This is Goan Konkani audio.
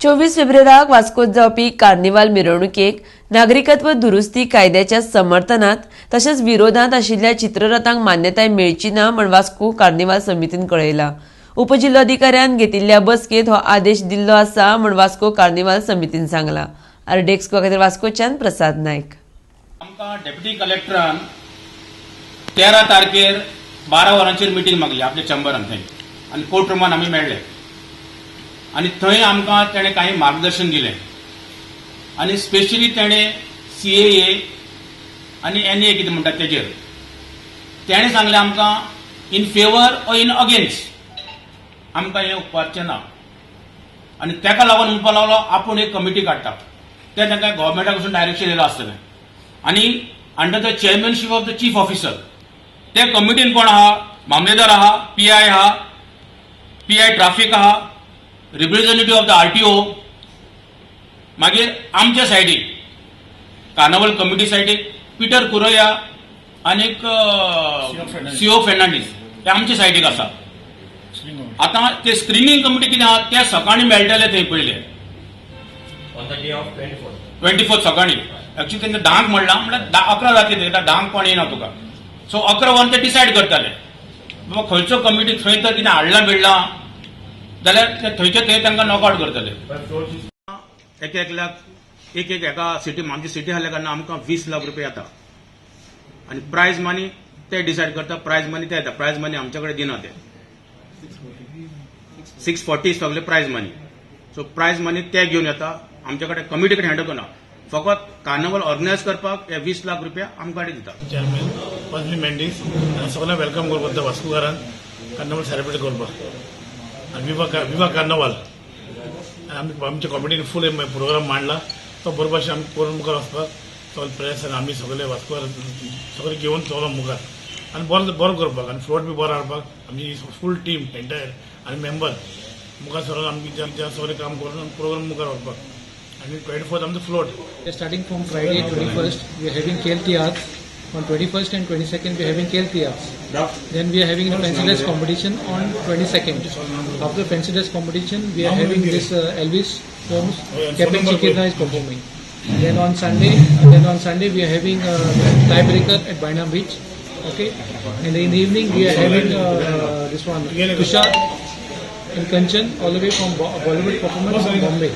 24 फेब्रेराक वास्कोत जावपी कार्निवाल मिरवणुकेक नागरिकत्व दुरुस्ती कायद्याच्या समर्थनात तशेंच विरोधात आशिल्ल्या चित्ररथांक मान्यताय मेळची ना म्हण वास्को कार्निवाल समितीन कळयला. उपजिल्लोधिकाऱ्यान घेतिल्ल्या बसकेत हो आदेश दिल्लो आसा म्हण वास्को कार्निवाल समितीन सांगला. आरडीएक्स खातीर वास्कोच्यान प्रसाद नायक. आमकां डेप्युटी कलेक्टरान 13 तारखेर 12 वरांचेर मिटींग मागली आपल्या चेंबरान थंय आनी कोर्ट रुमान आमी मेळ्ळे आनी थंय आमकां तेणें कांय मार्गदर्शन दिलें आनी स्पेशली तेणें सीएए आनी एनए कितें म्हणटात तेजेर तेणें सांगलें आमकां, in favour or in against आमकां हें उपकारचें ना. आनी तेका लागून म्हणपाक लागलो, आपूण एक कमिटी काडटा. ते तांकां गव्हर्मेंटा कडसून डायरेक्शन येयलां आसतलें आनी under the chairmanship of the chief officer. ते कमिटीन कोण आहा? मामलेदार आहा, पीआय आहा, पीआय ट्राफीक आहा, रिप्रेझेंटेटिव्ह ऑफ the RTO, मागीर आमच्या सायडीक, कार्नवल कमिटी सायडीक पिटर कुरोया आनीक सीओ फेर्नांडीस हे आमच्या सायडीक आसा. आतां ते स्क्रिनींग कमिटी कितें आहा, ते सकाळीं मेळटले थंय पयले. On the day of 24th. 24 सकाळी. एक्चुअली तेंका 10क म्हणलां, म्हणल्यार 11 जातली थंय, 10क कोण येना तुका. सो 11 वरां ते डिसायड करताले, बाबा खंयचो कमिटी थंय तर कितें हाडलां बिडलां जाल्यार ते थंयचे थंय तांकां नॉकआउट करतले. But float is एक एकल्याक एक एक एका सिटी, आमची सिटी आहल्या कारणान आमकां 20 लाख रुपया येता आनी प्रायज मनी ते डिसायड करता. प्रायज मनी ते येता, प्रायज मनी आमच्या कडेन दिना ते. 640 सगळे prize money. So prize money ते घेवन येता, आमच्या कडेन कमिटी कडेन हँडल करना. फकत कार्नवल ऑर्गनायज करपाक हे 20 लाख रुपया आमकां दिता. चेअरमॅन पजली मेंडीस आनी सगळ्यांक welcome करपाक वास्कोकारान कार्नवल सेलिब्रेट करपाक आनी विवा विवा कार्नवाल. आनी आमी आमच्या कॉमिटीन फूल प्रोग्राम मांडला, तो बरोबर भाशेन आमी करून मुखार वचपाक सगळे प्रयास. आमी सगळे वास्कोकार सगळे घेवन चलो मुखार आनी बरो बरो करपाक आनी फ्लोट बी बरो हाडपाक आमची फूल टीम एंटायर आनी मेंबर मुखार सरून आमी आमच्या सगळें काम करून प्रोग्राम मुखार व्हरपाक आनी 24th आमचो float. Starting from Friday 21st, we are having Khel Tiatr. On 21st and 22nd, we are having Khel Tiatr. Then we are having the fancy dress competition on 22nd. After fancy dress competition, we are having this Elvis Gomes, Captain Chikita is performing. Then on Sunday we are having a tiebreaker at Baina Beach. Okay, and in the evening we are having this one, Tushar and Kanchan, all the way from Bollywood performance from Bombay.